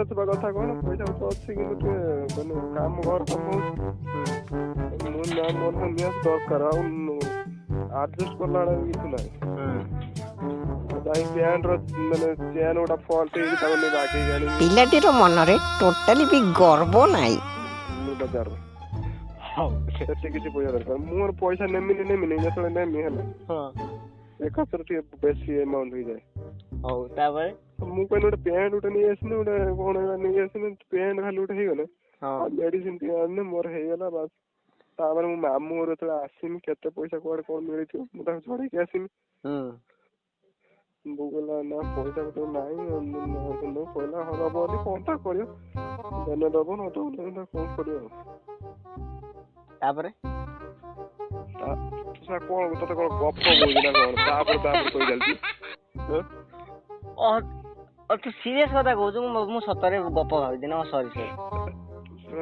ପଇସା ଥିବା କଥା କଣ, ପଇସା ପତ୍ର ଅଛି କିନ୍ତୁ ଟିକେ ମାନେ କାମ, ଘର କାମ ହଉଛି। ମୁଁ ନା, ମୋର ତ ନିହାତି ଦରକାର, ଆଉ ଆଡଜଷ୍ଟ କଲା ବେଳେ ବି କିଛି ନାହିଁ। ଯାଇ ପ୍ୟାଣ୍ଟର ମାନେ ଚେନ୍ ଗୋଟା ଫଲ୍ଟ ହେଇକି ତାକୁ ନେଇ ବାଗେଇକି ଆଣିବି। ପିଲାଟିର ମନରେ ଟୋଟାଲି ବି ଗର୍ବ ନାହିଁ। ବଜାରରୁ ହଉ। ସେଠି କିଛି ପଇସା ଦରକାର। ମୁଁ ମୋର ପଇସା ନେମିନି ନେମିନି, ଯେତେବେଳେ ନେମି ହେଲା, ଏକାଥରେ ଟିକେ ବେଶୀ ଆମାଉଣ୍ଟ ହେଇଯାଏ। ହଉ, ତାପରେ? ମୁଁ କହିଲି ଗୋଟେ ପ୍ୟାଣ୍ଟ ଗୋଟେ ନେଇ ଆସିନି, ଗୋଟେ କଣ ନେଇ ଆସିନି, ପ୍ୟାଣ୍ଟ ଖାଲି ଗୋଟେ ହେଇଗଲେ ଆଉ ମେଡିସିନ ଟିକେ ଆଣିଲେ ମୋର ହେଇଗଲା, ବାସ୍। ତାପରେ ମୁଁ ମାମୁଁ ଘରୁ ଯେତେବେଳେ ଆସିମି, କେତେ ପଇସା କୁଆଡେ କଣ ମିଳିଥିବ, ମୁଁ ତାକୁ ଝଡେଇକି ଆସିମି। ବୋଉ କହିଲା, ନା ପଇସା ପତ୍ର ନାହିଁ। କହିଲା ହଁ ଦବ ବୋଲି, କଣ ତା କରିବ, ଦେଲେ ଦବ, ନ ଦବ ନାହିଁ, ତାକୁ କଣ କରିବ ଆଉ। ତାପରେ? ତା କଣ, ତତେ କଣ ଗପ କହୁଛି ନା କଣ? ତାପରେ ତାପରେ କହି ଚାଲିଛି। ଓ, ତୁ ସିରିୟସ୍ କଥା କହୁଛୁ? ମୁଁ ସତରେ ଗପ ଭାବିଥିଲି। ସରି ସରି।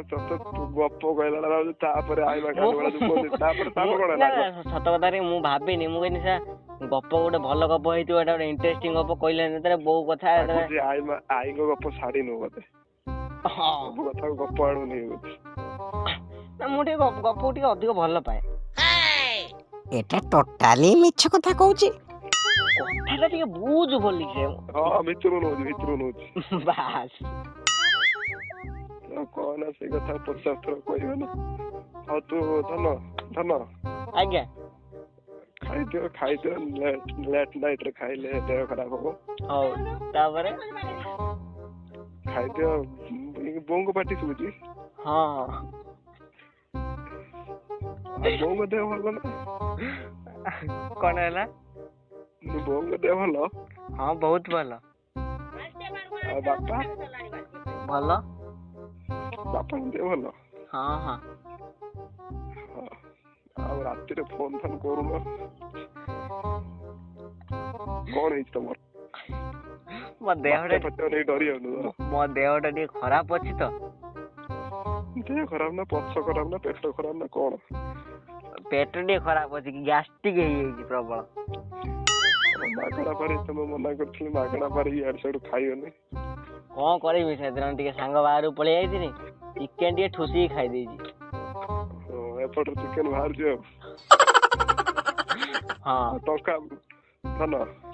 ତତେ ତୁ ଗପ କହିଲା ବେଳେ ଭାବୁଛୁ, ତାପରେ ଆଇମା କାଣ୍ଡ ଭଳିଆ ଯୋଉ କୁହନ୍ତି, ତାପରେ ତାପରେ କଣ ନା। ହେଲା? ନା, ସତ କଥାରେ ମୁଁ ଭାବିନି। ମୁଁ କହିଲି ସା ଗପ ଗୋଟେ ଭଲ ଗପ ହେଇଥିବ, ଏଇଟା ଗୋଟେ ଇଣ୍ଟରେଷ୍ଟିଂ ଗପ କହିଲେନି ଯେତେବେଳେ ବୋଉ କଥା ଯେତେବେଳେ। ଲାଗୁଛି ଆଇମା ଆଈଙ୍କ ଗପ ଛାଡିନୁ ବୋଧେ। ହଁ। ସବୁ କଥାକୁ ଗପ ଆଡକୁ ନେଇଯାଉଛି। ନା, ମୁଁ ଟିକେ ଗପକୁ ଟିକେ ଅଧିକ ଭଲ ପାଏ। ଏଟା ଟୋଟାଲି ମିଛ କଥା କହୁଛି। କଥାଟା ଟିକେ ବୁଝ ଭଲସେ। ହଁ, ଭିତରୁ ନଉଛି, ଭିତରୁ ନଉଛି। ବାସ୍। ଆଉ କହନା, ସେଇ କଥା 50 ଥର କହିବ ନା। ହଉ ତୁ ଧନ ଧନ। ଆଜ୍ଞା। ଖାଇଦିଅ ଖାଇଦିଅ, ଲେଟ୍ ନାଇଟ୍ ରେ ଖାଇଲେ ଦେହ ଖରାପ ହବ। ହଉ, ତାପରେ? ଖାଇଦିଅ। ବୋଉଙ୍କ ପାଟି ଶୁଭୁଛି। ହଁ। ଆଉ ବୋଉଙ୍କ ଦେହ ଭଲ ନା? କଣ ହେଲା? ବୋଉଙ୍କ ଦେହ ଭଲ? ହଁ, ବହୁତ ଭଲ। ଆଉ ବାପା? ଭଲ। ବାପାଙ୍କ ଦେହ ଭଲ? ହଁ ହଁ। ହଁ। ଆଉ ରାତିରେ ଫୋନ ଫାନ କରୁନ, କଣ ହେଇଛି ତମର? ମୋ ଦେହଟା ବାତ୍ୟା ଫାତ୍ୟା ନେଇ ଡରି ଯାଉନ ତ? ମୋ ଦେହଟା ଟିକେ ଖରାପ ଅଛି ତ। ଦେହ ଖରାପ ନା ପଛ ଖରାପ ନା ପେଟ ଖରାପ ନା କଣ? ପେଟ ଟିକେ ଖରାପ ଅଛି, ଗ୍ୟାଷ୍ଟ୍ରିକ୍ ହେଇଯାଇଛି ପ୍ରବଳ। ମାଗଣା ପାରି ତମେ ମନା କରିଥିଲି, ମାଗଣା ପାରି ଇଆଡୁ ସିଆଡୁ ଖାଇବନି। କଣ କରିବି, ସେଦିନ ଟିକେ ସାଙ୍ଗ ବାହାରକୁ ପଳେଇ ଯାଇଥିଲି, ଚିକେନ ଟିକେ ଠୁସିକି ଖାଇ ଦେଇଛି। ହଁ, ଏପଟରେ ଚିକେନ ବାହାରୁଛି ଆଉ। ହଁ। ଆଉ ଟଙ୍କା ଧନ।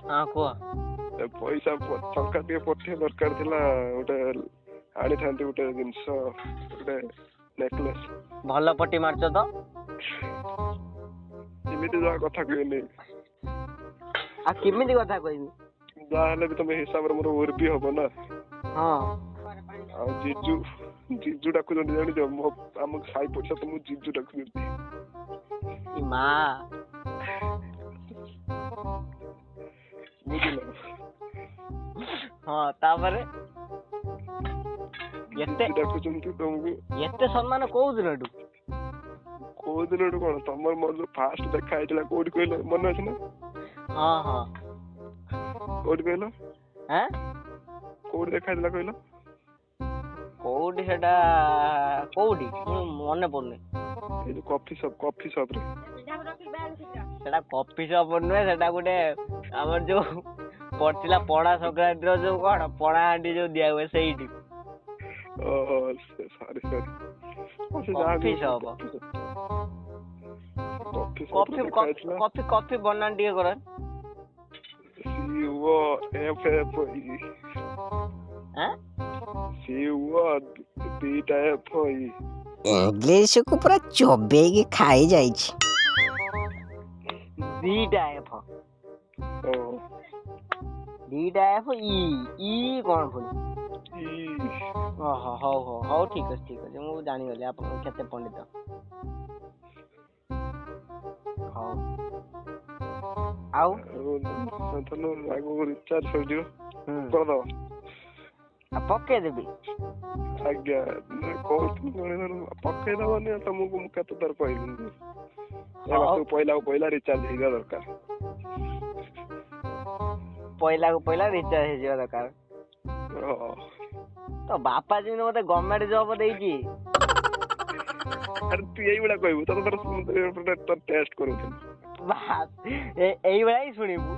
ହଁ, କୁହ। ଏ ପଇସା ଟଙ୍କା ଟିକେ ପଠେଇବା ଦରକାର ଥିଲା, ଗୋଟେ ଆଣିଥାନ୍ତି ଗୋଟେ ଜିନିଷ, ଗୋଟେ ନେକଲେସ। ଭଲ ପଟି ମାରୁଛ ତ। ଏମିତି ଯାହା କଥା କହିନି। ଆଉ କେମିତି କଥା କହିବି? ଯାହା ହେଲେ ବି ତମେ ହିସାବରେ ମୋର ଉର୍ବି ହବ ନା। ହଁ। ଆଉ ଜିଜୁ ଜିଜୁ ଡାକୁଛନ୍ତି ଜାଣିଛ? ମୋ ଆମ ସାହି ପଇସା ତମକୁ ଜିଜୁ ଡାକୁଛନ୍ତି। ଇ ମା! ବୁଝିଲ? ହଁ, ତାପରେ ଏତେ ଜିଜୁ ଡାକୁଛନ୍ତି ତମକୁ। ଏତେ ସମ୍ମାନ କୋଉ ଦିନଠୁ? କୋଉ ଦିନଠୁ କଣ, ତମର ମୋର ଯୋଉ ଫାଷ୍ଟ ଦେଖା ହେଇଥିଲା କୋଉଠି କହିଲ, ମନେ ଅଛି ନା? ହଁ ହଁ। କୋଉଠି କହିଲ? ଆଁ? କୋଉଠି ଦେଖା ହେଇଥିଲା କହିଲ? କୋଉଠି ସେଟା, କୋଉଠି, ମୁଁ ମନେ ପଡୁନି। ଏଇ ଯୋଉ କଫି ସପ୍, କଫି ସପ୍ ରେ। ସେଟା କଫି ସପ୍ ନୁହେଁ, ସେଟା ଗୋଟେ ଆମର ଯୋଉ ପଡିଥିଲା ପଣା ସଂକ୍ରାନ୍ତିର ଯୋଉ କଣ ପଣା ହାଣ୍ଡି ଯୋଉ ଦିଆ ହୁଏ ସେଇଠି। ଓହୋ, ସରି ସରି, ସେ ଯାହା କଫି ସପ୍। କଫି ସପ୍ କଫି ରେ ଦେଖା ହେଇଥିଲା। କଫି କଫି ବନାନ ଟିକେ କର। ସି ଓ ଏଫ ଏଫ ଇ। ଆଁ? ସି ଓ ଦିଟା ଏଫ ଇ। ଇଂଲିଶକୁ ପୁରା ଚୋବେଇକି ଖାଇ ଯାଇଛି। ଦିଟା ଏଫ? ଓ। ଦିଟା ଏଫ ଇ, ଇ କଣ ପୁଣି? ଇ। ଓହୋ, ହଉ ହଉ ହଉ, ଠିକ ଅଛି ଠିକ ଅଛି, ମୁଁ ଜାଣିଗଲି ଆପଣ କେତେ ପଣ୍ଡିତ। ହଉ, ଆଉ? ଧନ, ଆଗକୁ ରିଚାର୍ଜ ସରିଯିବ। କରିଦବ। ଆଉ ପକେଇଦେବି। ଆଜ୍ଞା, କହୁଥିଲି ଜଣେ ପକେଇଦବନି ଆଉ ତମକୁ ମୁଁ କେତେ ଥର କହିବି? ଏ ମାସକୁ ପଇଲାକୁ ପଇଲା ରିଚାର୍ଜ ହେଇଯିବା ଦରକାର। ପଇଲାକୁ ପଇଲା ରିଚାର୍ଜ ହେଇଯିବା ଦରକାର। ହଁ। ତ ବାପା ଯେମିତି ମତେ ଗଭର୍ଣ୍ଣମେଣ୍ଟ ଜବ ଦେଇଛି। ଆରେ ତୁ ଏଇଭଳିଆ କହିବୁ, ତତେ ତୋର ଟେଷ୍ଟ କରୁଥିଲି। ବାସ୍, ଏଇଭଳିଆ ହିଁ ଶୁଣିବୁ।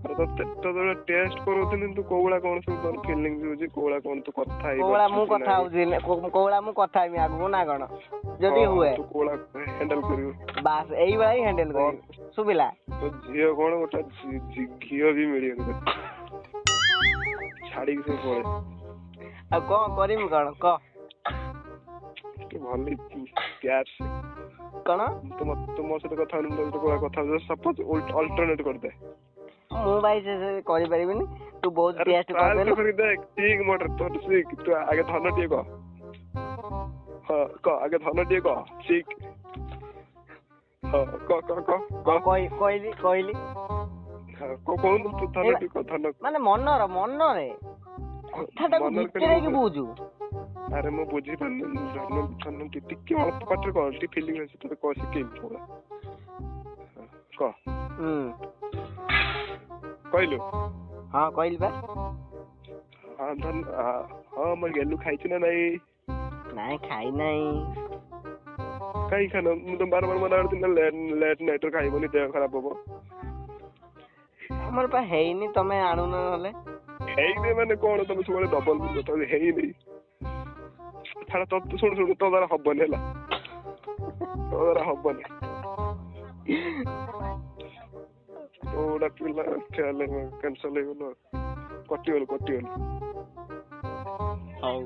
ଆରେ ତତେ ତୋତେ ଟେଷ୍ଟ କରଉଥିଲି, ତୁ କୋଉ ଭଳିଆ କଣ ସବୁ ତୋର ଫିଲିଙ୍ଗସ୍ ହଉଛି, କୋଉ ଭଳିଆ କଣ ତୁ କଥା କୋଉ ଭଳିଆ ମୁଁ ହେଇପାରୁଛୁ କି କଥା ନାହିଁ। ହଉଛି, କୋଉ ଭଳିଆ ମୁଁ କଥା ହେମି ଆଗକୁ ନା କଣ ଯଦି ହଁ, ହୁଏ। ତୁ କୋଉ ଭଳିଆ ହ୍ୟାଣ୍ଡେଲ କରିବୁ? ବାସ୍, ଏଇଭଳିଆ ହିଁ ହ୍ୟାଣ୍ଡେଲ କରିବି, ଶୁଭିଲା? ତୋ ଝିଅ କଣ ଗୋଟେ ଘିଅ ବି ମିଳିବନି ତତେ। ଛାଡିକି ସବୁ ପଳେ। ଆଉ କଣ କରିମି, କଣ କହ? ଟିକେ ଭଲ ପ୍ୟାର ସେ। କଣ? ତୁ ମୋ ସହିତ କଥା ହଉନୁ, ମୁଁ ତୋ ସହିତ କୋଉ ଭଳିଆ କଥା ହଉଛି, ସପୋଜ ଅଲ୍ଟରନେଟ କରିଦେ। ମୁଁ ଭାଇ ସେ କରିପାରିବିନି, ତୁ ବହୁତ ଆରେ ଟେଷ୍ଟ ଟ୍ରାଏଲ କରିଦେଲୁ। ତ କରିକି ଦେଖ, ଠିକ ମୋଟର ତୋର ଶିଖ। ତୁ ଆଗେ ଧନ ଟିକେ କହ। ହଁ, କହ ଆଗେ, ଧନ ଟିକେ କହ, ଶିଖ। ହଁ, କହ କହ କହ କହ। କହିଲି କହିଲି। ହଁ, କହ, କହୁନୁ ତୁ, ଧନ ଟିକେ କହ, ଧନ। ମାନେ ମନର ମନରେ କଥାଟାକୁ ମନରେ ଭିତରେ ଖାଲି ହେଇକି ବୁଝୁ। ଆରେ ମୁଁ ବୁଝିପାରୁନି, ଧନ ଧନ ଟିକେ ଟିକେ ଅଳ୍ପ ପାଟିରେ କହ, ଟିକେ ଫିଲିଙ୍ଗ ଅଛି ତୋତେ, କହ, ଶିଖେଇବି ପୁରା। ହଁ, କହ। କହିଲୁ? ହଁ, କହିଲି ବା। ହଁ, ଧନ। ହଁ, ମୋ ଗେଲୁ, ଖାଇଛୁ ନା ନାଇଁ? ନାଇଁ, ଖାଇ ନାଇଁ। କାଇଁ ଖାଇନ? ମୁଁ ତ ବାର ବାର ମନା କରୁଥିଲି ନା, ଲେଟ୍ ଲେଟ୍ ନାଇଟ୍ରେ ଖାଇବନି, ଦେହ ଖରାପ ହବ। ଆମର ପା ହେଇନି, ତମେ ଆଣୁନ ନହେଲେ। ହେଇନି ମାନେ କଣ? ତମେ ସବୁବେଳେ ଡବଲ କଥା, ହେଇନି। ଛାଡ ତ, ଶୁଣୁ ଶୁଣୁ, ତୋ ଦ୍ୱାରା ହବନି, ହେଲା? ତୋ ଦ୍ୱାରା ହବନି। ତୋ ଗୋଟା ପିଲା କ୍ୟାନସଲ ହେଇଗଲୁ ଆଉ। କଟିଗଲୁ କଟିଗଲୁ। ହଉ।